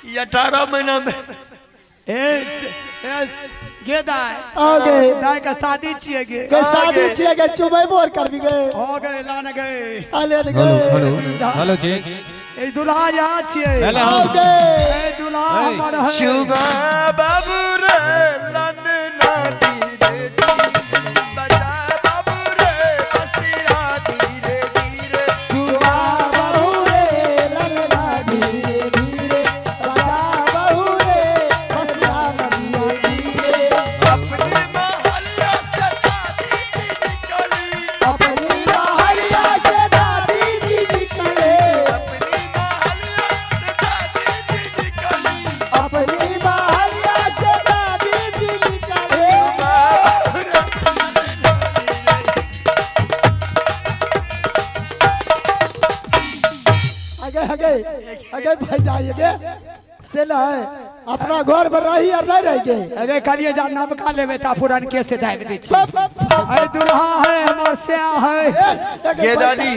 ई 18 महीना में ए ए गे दाय। आ गए। दाय का शादी छिए गे। गे शादी छिए गे, चुमेबो और करबी गे। हो गए लान गए। आले गए। हेलो हेलो जी। ए दुल्हा यहाँ छिए। हेलो। आ गए। ए दुल्हा हमर है। चुमा बाबू रे लन ना धीरे धीरे बजा बाबू रे बसिया धीरे धीरे। चुमा बहू रे ललना धीरे धीरे राजा बहू रे बसिया धीरे धीरे। अपनी महलिया से दादी जी निकली। अपनी महलिया से दादी जी निकले। अपनी महलिया से दादी जी निकली। अपनी महलिया से दादी जी निकले। चुमा बाबू रे ललना धीरे। आगे आगे आगे भाई जाइए गे से ना है अपना घर पर रही और नहीं रह गए। अरे करिए जा नबका लेबे ता पुरन के से दाबि दै छी। अरे दुल्हा है हमर स्या है। गे दादी।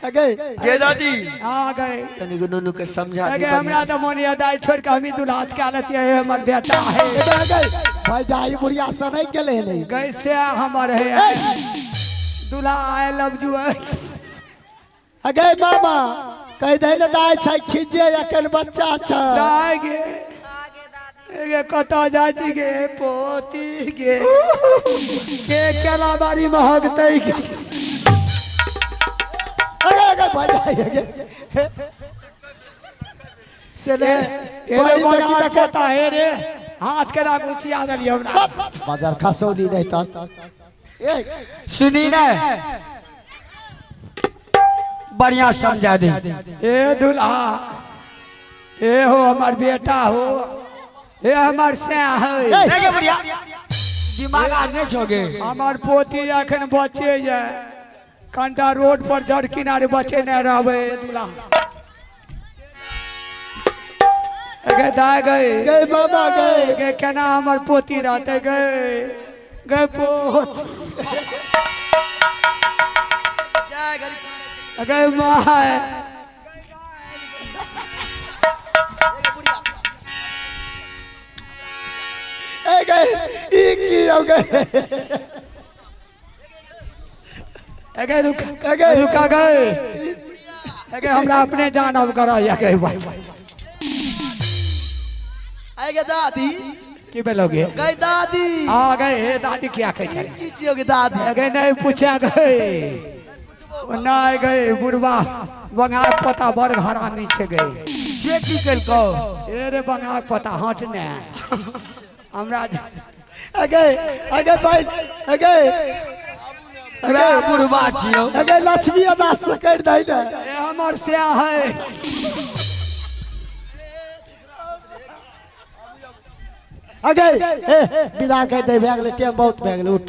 आगे गे दादी। आ गए। तनिक नुनू के समझा दी। अरे हमरा तो मन याद आई छोड़ के हमी दुल्हा के हालत ये हमर बेटा है। आगे भाई जाई बुढ़िया से नहीं गेले नहीं। गए स्या हमर है दुल्हा I love you. अगे मामा कह दे ने दाय छै खिजे अखन बच्चा छै। जाय गे गे कतऽ जाइ छी गे पोती गे के केला बारी महकतै गे। अगे अगे भाई जाई अगे से ने ए बना पोता हे रे हाथ के राख उछिया देलियै हमरा। बाजार खसौनी नहीं त ए सुनी ने बढ़िया समझा दे। ए दुल्हा ए हो हमर बेटा हो ए हमर स्या है। देखे बुढ़िया दिमाग आर नहीं छोगे। हमर पोती अखन बचे ये कंटा रोड पर जड़ किनारे बचे नहीं रहबे दुल्हा। गे दाय गए गए मामा गए। गे केना हमर पोती रहते गए गए पोत गए my. ए गए ई की हो गए। गए रुक गए रुका गए गए हमरा अपने जान अब कर गए आएगे दादी। की भेलो गे? गए दादी। आ गए हे दादी क्या कहै छै? की छियो गे दादी? गए नहीं पूछा गए नहीं गए बुढ़वा बंगाल पता बड़ हरामी छै गए। से की केलको? ए रे बंगाल पता हट ने हमरा अगे अगे भाई अगे अरे बुढ़वा छियो। अगे लक्ष्मी अदास से कर दई ने। ए हमर स्या है। अगे ए विदा कर दे भए गेलै टाइम बहुत भए गेलै उठ।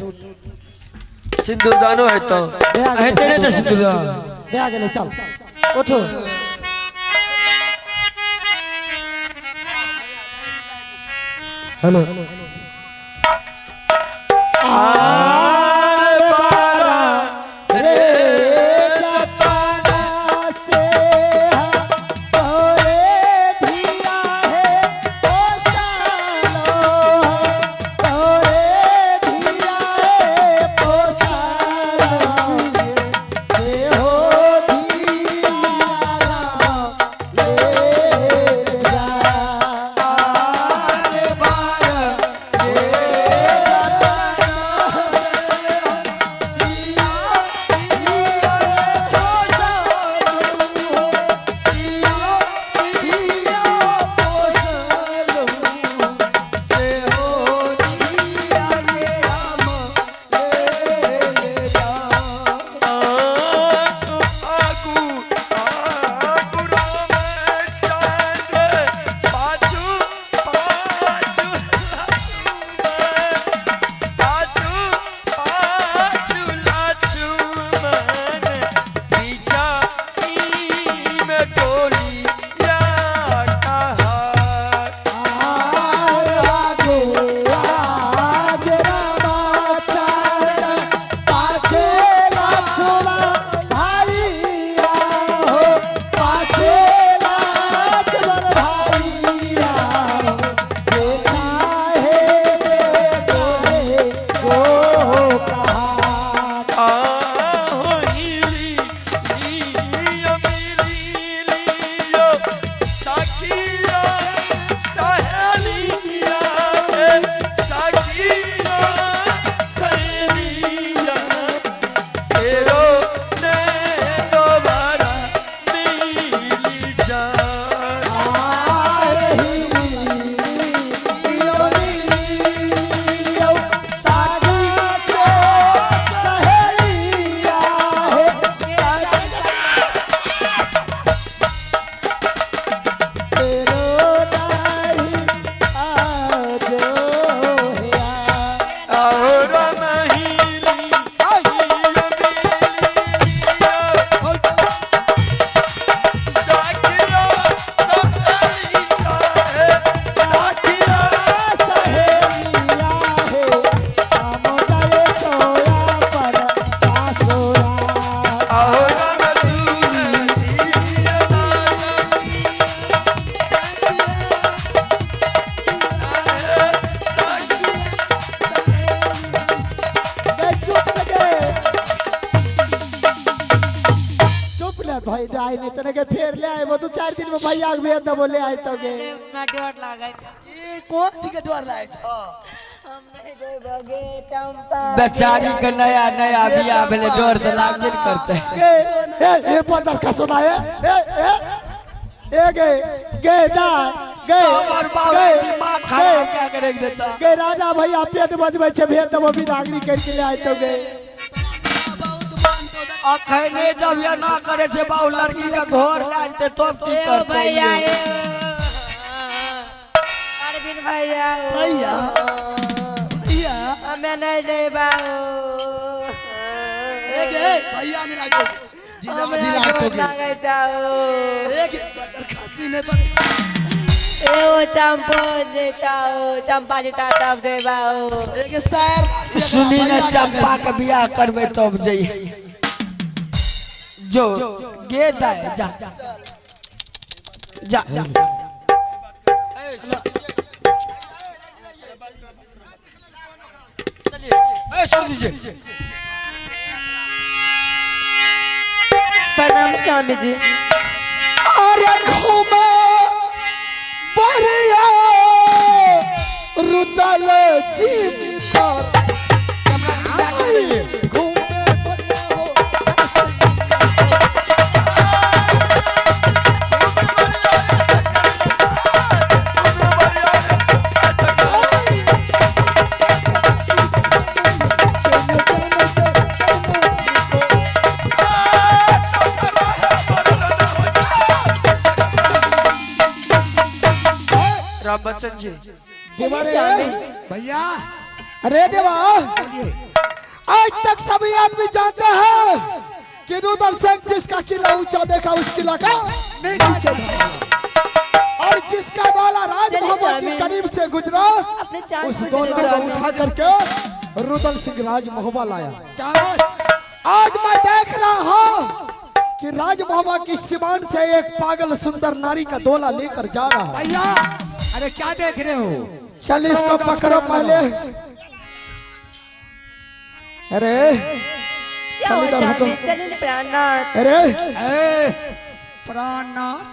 सिंदूरदानो है तो भए गेलै हेतै ने तऽ सिंदूरदान। भए गेलै चल उठो। हेलो रे जपाना से तोरे धिया है ओ सालो तोरे धिया है ओ सालो से हो धिया ले जा। रे बार भैया के भेज देबो ले आइ तो गे। हमरा डर लागै छै। ई कोन चीज के डर लागै छौ? हम नहीं जेबो गे चंपा। बेचारी के नया नया बियाह भेलै, डर तऽ लागबे ने करतै। गे ए ए पत्थर खसो ना ए ए ए ए गे गे दा गे हमर बाबू गे दिमाग खराब कए के राखि देता। गे राजा भैया पेट बजबै छै, भेज देबो बिदागरी कर के ले आइ तो गे। अखने जब एना करे छै बाबू, लड़की के घर लए जेतै तब की ए करतै? भैया ए अरविंद भैया ओ। भैया। भैया हमे नहीं जेबा ओ। ए गे भैया नहीं लागतो जीजा हमरा जी लागतो डर गे। लागै छौ। ए गे खांसी नहीं पर ए ओ चंपो जेता ओ, चंपा जेता तब जेबा ओ। ए गे सर सुनी ने, चंपा के बियाह करबै तब जइहे। जो गे दाय, जा जा जा। चलिए छोड़ दीजिए। प्रणाम स्वामी जी। अरे घूमे बरिया रुदल जीवित घूमे बरिया हो। राम बच्चन जी देवा रे। भैया। अरे देवा, आज तक सभी आदमी जानते हैं कि रुदल सिंह जिसका किला ऊंचा देखा उस किला का नीचे देखा, और जिसका दौला राज चलिए मोहम्मद के स्वामी। करीब से गुजरा अपने चांद उस पर दौला चले को स्वामी। उठा करके रुदल सिंह राज मोहबा लाया। चावल। आज मैं देख रहा हूँ कि राज मोहबा की सीमान से एक पागल सुंदर नारी का दौला लेकर जा रहा है। भैया अरे क्या देख रहे हो? चल इसको पकड़ो पहले। अरे क्या चल हुआ इधर हटो। स्वामी? चलिए प्राणनाथ। अरे ए प्राणनाथ।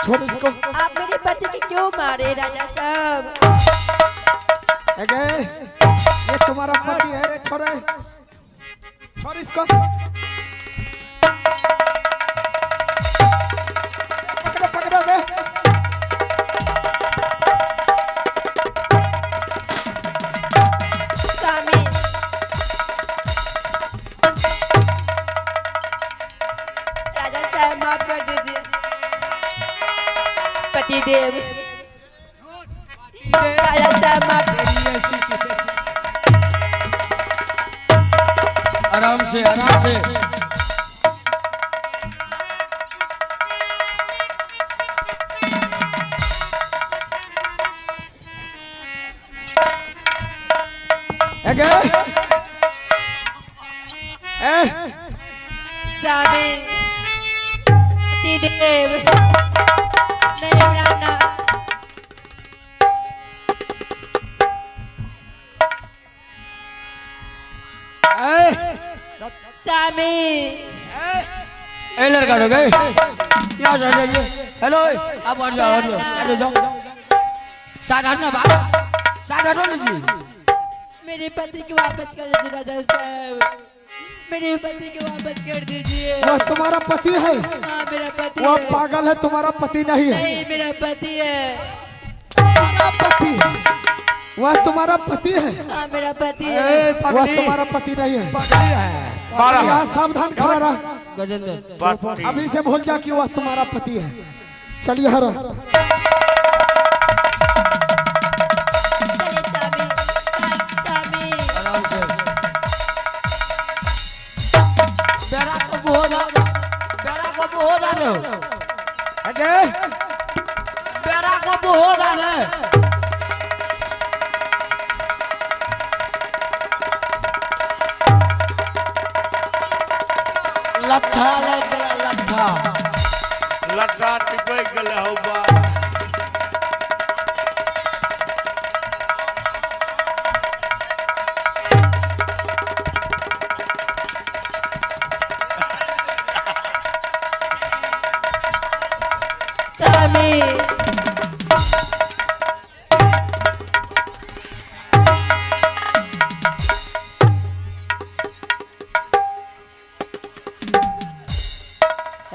छोड़ इसको। आप मेरे पति के क्यों मारे राजा साहब? अगे ये तुम्हारा पति है रे, छोड़े छोड़ इसको। पकड़ो पकड़ो बे। स्वामी राजा साहब माफ कर दीजिए। पति देव राजा साहब माफ कर। आराम से आराम से। अगे ए स्वामी पति देव नहीं प्राणनाथ। ए स्वामी ए लड़का रुक गए, यहाँ से जाइए। हेलो आप हट जाओ हट जाओ हट जाओ, साइड हटना बाप, साइड हटो ना जी। मेरे पति को वापस कर दीजिए राजा साहब, मेरे पति को वापस कर दीजिए। वह तुम्हारा पति है। हाँ मेरा पति वह है। पागल है, तुम्हारा पति नहीं है। नहीं मेरा पति है। तुम्हारा पति है, वह तुम्हारा पति है। हाँ मेरा पति है। ए वह पगली। तुम्हारा पति नहीं है। पगली है। यहाँ सावधान खड़ा रहा, गजेंद्र अभी से भूल जा कि वह तुम्हारा पति है। चलिए हरा। चलिए स्वामी स्वामी। आराम से। बेरा को हो जा, बेरा को हो जाने हो। अगे बेरा को हो जाने। लट्ठा लग गया लट्ठा। लट्ठा टिपक गेलै हौ बा।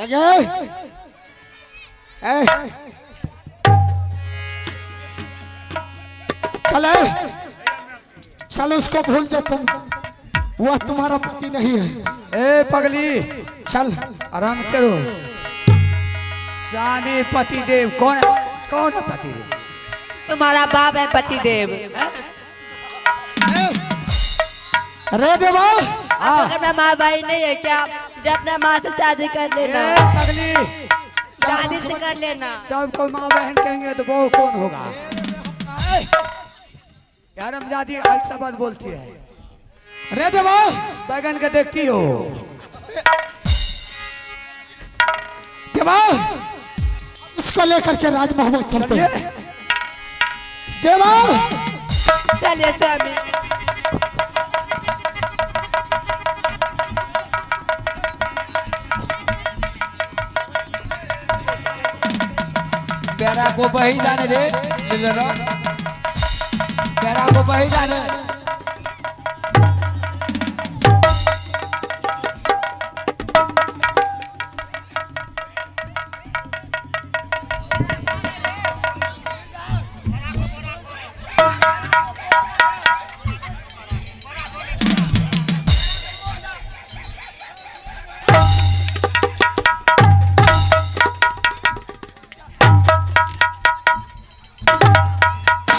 ए, चले चल, उसको भूल जाओ तुम, वह तुम्हारा पति नहीं है। ए पगली, चल आराम से रहो। स्वामी पतिदेव कौन है? कौन है पतिदेव? तुम्हारा बाप है पतिदेव। अरे देवा, आपको अपना माँ भाई नहीं है क्या? जब अपना माँ से शादी कर लेना, ए पगली, दादी से कर लेना। सबको माँ बहन कहेंगे तो वो कौन होगा? यार हमजादी अलसबत बोलती है। अरे देवा, बैगन के देखती हो। देवा, उसको लेकर के राजमहल में चलते हैं। देवा चलिए स्वामी। पैरा को बही जाने रे ले लो, पैरा को बही जाने।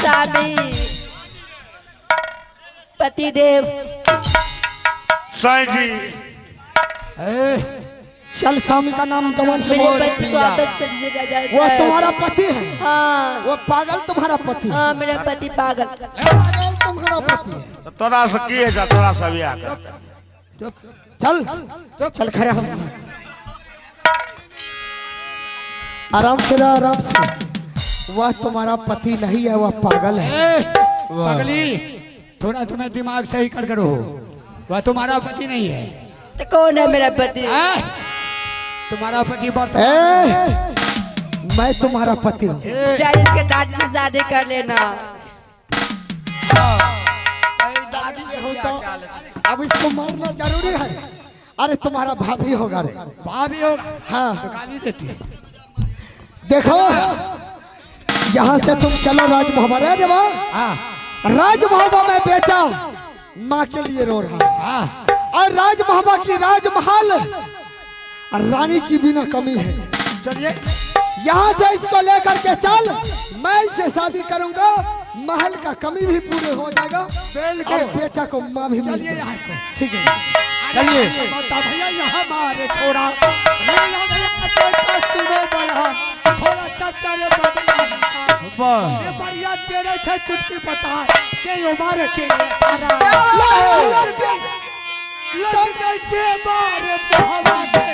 स्वामी पतिदेव। साईं जी। चल, स्वामी का नाम जवान से मेरे बोल। पति को वापस कर दीजिए राजा वो साहब। तुम्हारा पति है। हाँ। वो पागल तुम्हारा पति है। हाँ, मेरा पति पागल। पागल तुम्हारा पति है। तोरा से की है जा, तोरा से बियाह कर। चल चल, खड़ा हो, आराम से रहो, आराम से। वह तुम्हारा पति नहीं है, वह पागल है। पगली, थोड़ा तुम्हें दिमाग सही कर करो, वह तुम्हारा पति नहीं है। तो कौन है मेरा पति? तुम्हारा पति वर्तमान। ए, मैं तुम्हारा पति हूँ। चाहे इसके दादी से शादी कर लेना। तो अब इसको मारना जरूरी है। अरे तुम्हारा भाभी होगा रे। भाभी होगा? हाँ। तो गाली देती है। देखो, यहाँ से तुम चलो राजमहल। अरे वाह, राजमहल में बेटा माँ के लिए रो रहा है और राजमहल की राजमहल रानी की बिना कमी है। चलिए यहाँ से इसको लेकर के चल, मैं इसे शादी करूंगा, महल का कमी भी पूरे हो जाएगा और बेटा को माँ भी मिल चलिए यहाँ से। ठीक है, चलिए। बता भैया यहाँ मारे छोड़ा सुनो बयान थोड़ा चाचा रे बदला ये बढ़िया तेरे छे चुटकी पता के उमर के लग गए जे मारे मोहवा के।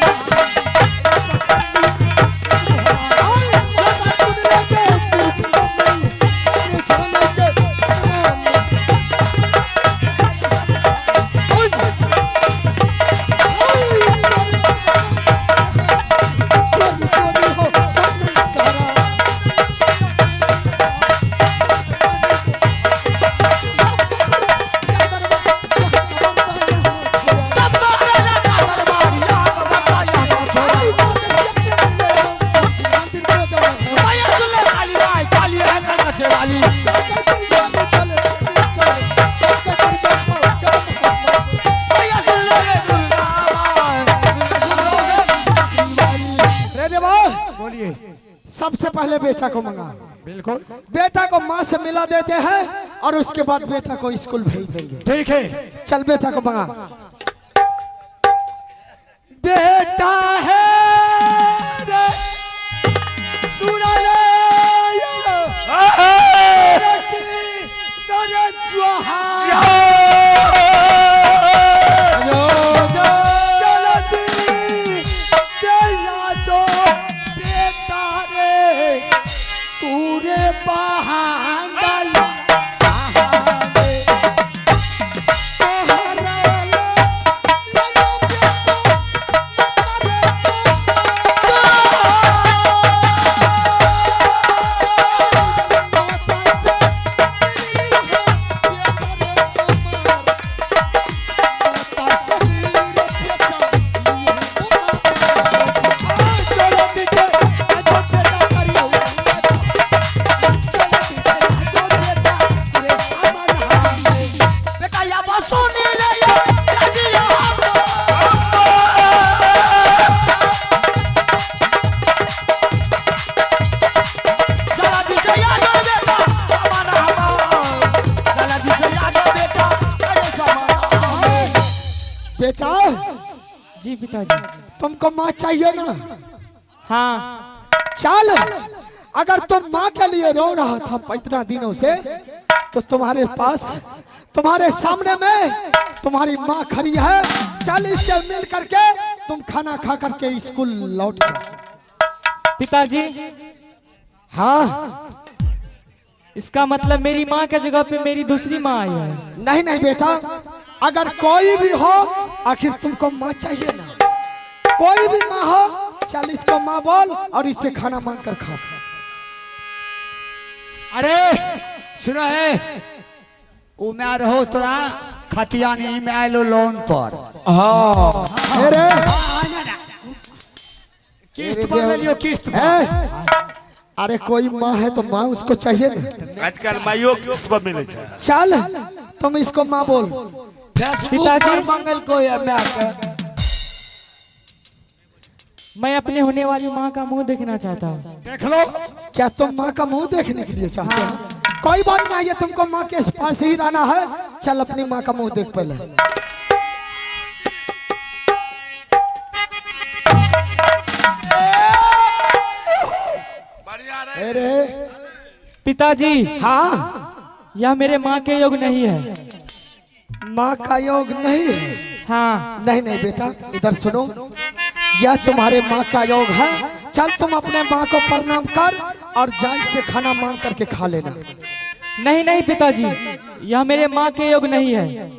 बोलिए, सबसे पहले बेटा को मंगा। बिल्कुल, बेटा को माँ से मिला देते हैं और उसके बाद बेटा को स्कूल भेज देंगे। ठीक है, चल बेटा को मंगा। बेटा है रे, सुना रे पिताजी। तुमको माँ चाहिए ना? हाँ। चल, अगर तुम माँ के लिए रो रहा था इतना दिनों से, तो तुम्हारे पास, तुम्हारे सामने में तुम्हारी माँ खड़ी है। चल, इससे मिल करके तुम खाना खा करके स्कूल लौट जाओ। पिताजी। हाँ। इसका मतलब मेरी माँ के जगह पे मेरी दूसरी माँ आई है। नहीं नहीं बेटा, अगर कोई भी हो, आखिर तुमको माँ चाहिए ना। कोई भी माँ हो, चल इसको माँ बोल और इससे खाना मांग कर खा। अरे सुनो है, उ मैं रहो तोरा खतियानी में आयलो लोन पर। अरे किस्त पर ले लियो, किस्त पर। अरे कोई माँ है तो माँ उसको चाहिए ना। आजकल माइयो किस्त पर मिले छै। चल तुम इसको माँ बोल। फेसबुक पर मंगल को है मैं के। मैं अपने होने वाली माँ का मुंह देखना चाहता हूँ। देख लो। क्या तुम माँ का मुंह देखने के लिए चाहते हो? कोई बात नहीं है, तुमको माँ के पास ही रहना है। चल अपनी माँ का मुंह देख पहले। बढ़िया रे। अरे पिताजी। हाँ। यह मेरे माँ के योग नहीं है। माँ का योग नहीं है? हाँ। नहीं नहीं बेटा, इधर सुनो, यह तुम्हारे माँ का योग है। चल तुम अपने माँ को प्रणाम कर और जान से खाना मांग करके खा लेना। नहीं नहीं पिताजी, यह मेरे माँ के योग नहीं है,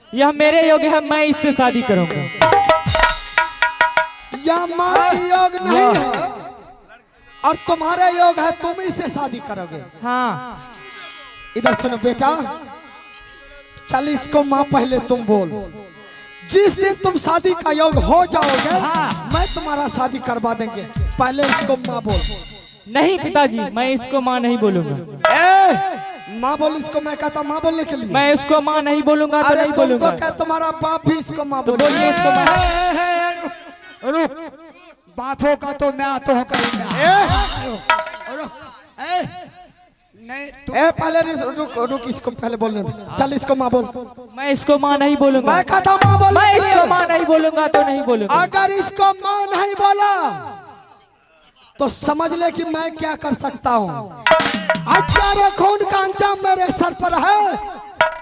यह मेरे योग है। मैं इससे शादी करूंगा। यह माँ के योग नहीं है और तुम्हारे योग है, तुम इससे शादी करोगे। हाँ। इधर सुनो बेटा, चल इसको माँ पहले तुम बोल। जिस दिन तुम शादी का योग हो जाओगे, मैं तुम्हारा शादी करवा देंगे। पहले इसको माँ बोल। नहीं पिताजी, मैं इसको माँ नहीं बोलूंगा। ए, माँ बोल इसको, मैं कहता माँ बोलने के लिए। मैं इसको माँ नहीं बोलूंगा तो अरे नहीं तुम तो बोलूंगा। क्या तुम्हारा बाप भी इसको माँ तो बोल। बोलिए इसको माँ। रुक, बापों का तो मैं तो करूंगा। नहीं ए पहले रुक रुक, इसको पहले बोलने दे। चल इसको माँ बोल। मैं इसको माँ नहीं बोलूंगा। मैं कहता हूँ माँ बोल। मैं इसको माँ नहीं बोलूंगा तो नहीं बोलूंगा। अगर इसको माँ नहीं बोला तो समझ ले कि मैं क्या कर सकता हूँ। अच्छा खून का अंजाम मेरे सर पर है,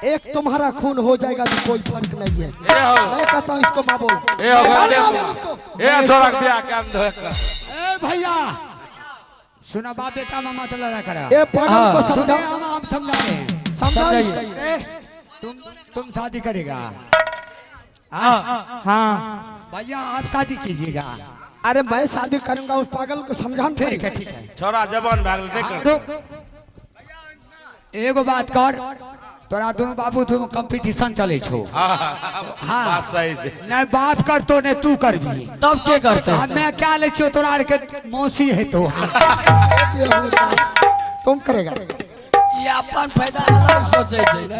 एक तुम्हारा खून हो जाएगा तो कोई फर्क नहीं है। मैं कहता हूँ इसको माँ बोल। ए हो चल माँ बोल इसको। ए छोरा के बियाह काम धोए के। ए भैया सुना, बाप बेटा मामा तो लड़ा करा। ए पागल को समझा, हम समझा रहे हैं। समझाइए। तुम शादी करेगा? हाँ। भैया आप शादी कीजिएगा। अरे मैं शादी करूंगा, उस पागल को समझान। ठीक है ठीक है। छोरा जवान भाग ले कर। एगो बात कर, तोरा दोनों बाबू तुम कंपटीशन चले छो। हाँ बात सही छै। नहीं बाप कर तो नहीं तू कर भी, तब के करते? मैं क्या ले छो, तोरा के मौसी है तो तुम करेगा। ये अपन फायदा अलग सोचे छै ने।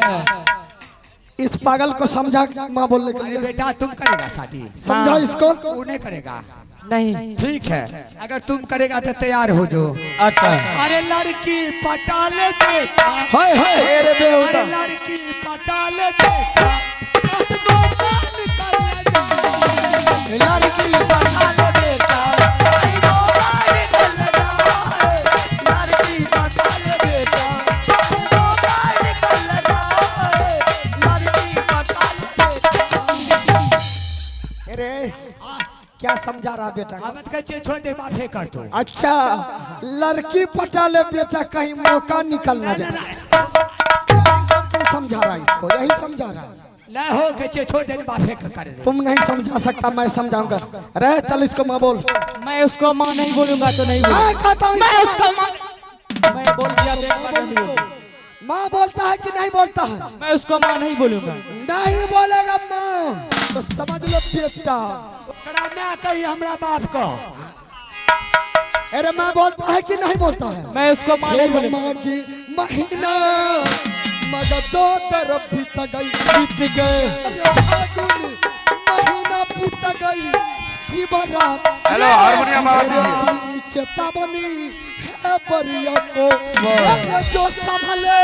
इस पागल को समझा माँ बोलने के लिए। बेटा तुम करेगा शादी? समझा इसको। वो नहीं करेगा। नहीं। ठीक है, अगर तुम करेगा तो तैयार हो जो। अच्छा। अरे लड़की पटा ले बेटा, हाय हाय। अरे लड़की पटा ले बेटा, लड़की पटा ले बेटा, लड़की पटा ले बेटा, लड़की पटा ले बेटा। अरे क्या समझा रहा बेटा? मत कहिए छोटे बापे कर दो। अच्छा लड़की पटा ले बेटा, कहीं मौका निकल ना जाए। तुम समझा रहा इसको, यही समझा रहा। नहीं हो कहिए छोड़ दे बापे कर दे। तुम नहीं समझा सकता, मैं समझाऊंगा। अरे चल इसको माँ बोल। मैं उसको माँ नहीं बोलूंगा तो नहीं बोलूंगा। मैं कहता हूँ मैं उसको माँ, मैं बोल दिया तो एक बार नहीं बोलूंगा। माँ बोलता है कि नहीं बोलता है? मैं उसको माँ नहीं बोलूंगा। नहीं बोलेगा माँ तो समझ लो बेटा। मैं कही हमरा बाप को। अरे माँ बोलता है कि नहीं बोलता है? मैं उसको माँ नहीं बोलूंगा। माँ की महीना मगर दो तरफ बीत गई, बीत गए। महीना बीत गई शिवरात। हेलो हारमोनियम आवाज दीजिए। चेतावनी है बरिया को जो संभले।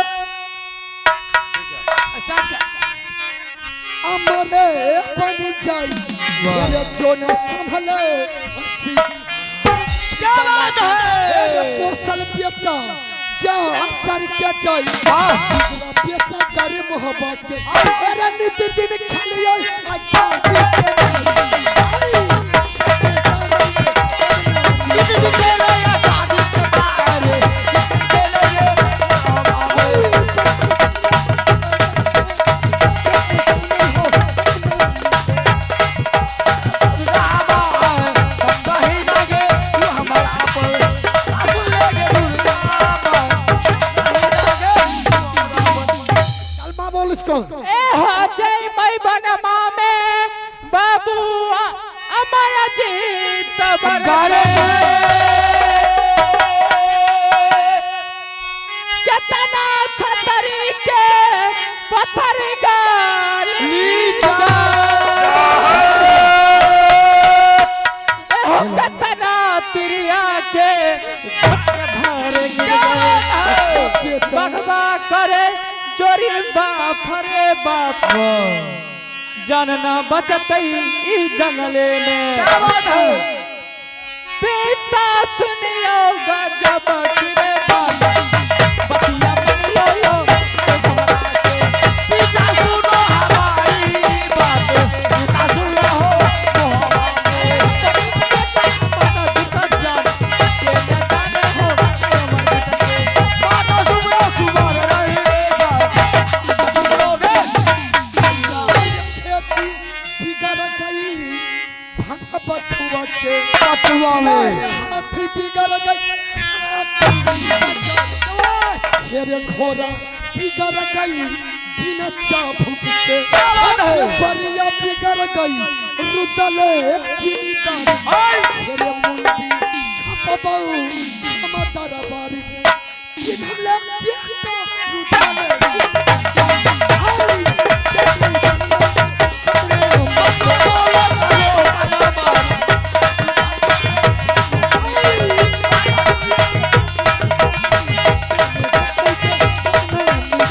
अमरे बन जाई अरे जो न संभले हसी। क्या बात है। अरे पोसल बेटा जा सर के जाई बेटा करे मोहब्बत के। अरे नित दिन खेलियो आजादी के। कलमा बोल इसको। ए हो जय मई बनमा में बाबू अमर जीत बन कितना छतरी के पत्थर गाली ए हो कितना तिरिया के भर गिर बघबा करे चोरी बाप रे बाप जानना बचतई ई जंगले में। पिता सुनियो गजब रे बाप बतिया मन लो पिता सुनो हमारी बात, पिता सुनो हो खेती बिगड़ गई भागा बथुआ के बथुआ में। हाथी बिगड़ गई हेरे घोड़ा बिगड़ गई बिना चाबुक के। बरिया बिगड़ गई रुदले जिंदा हेरे मुंडी छपबाऊ।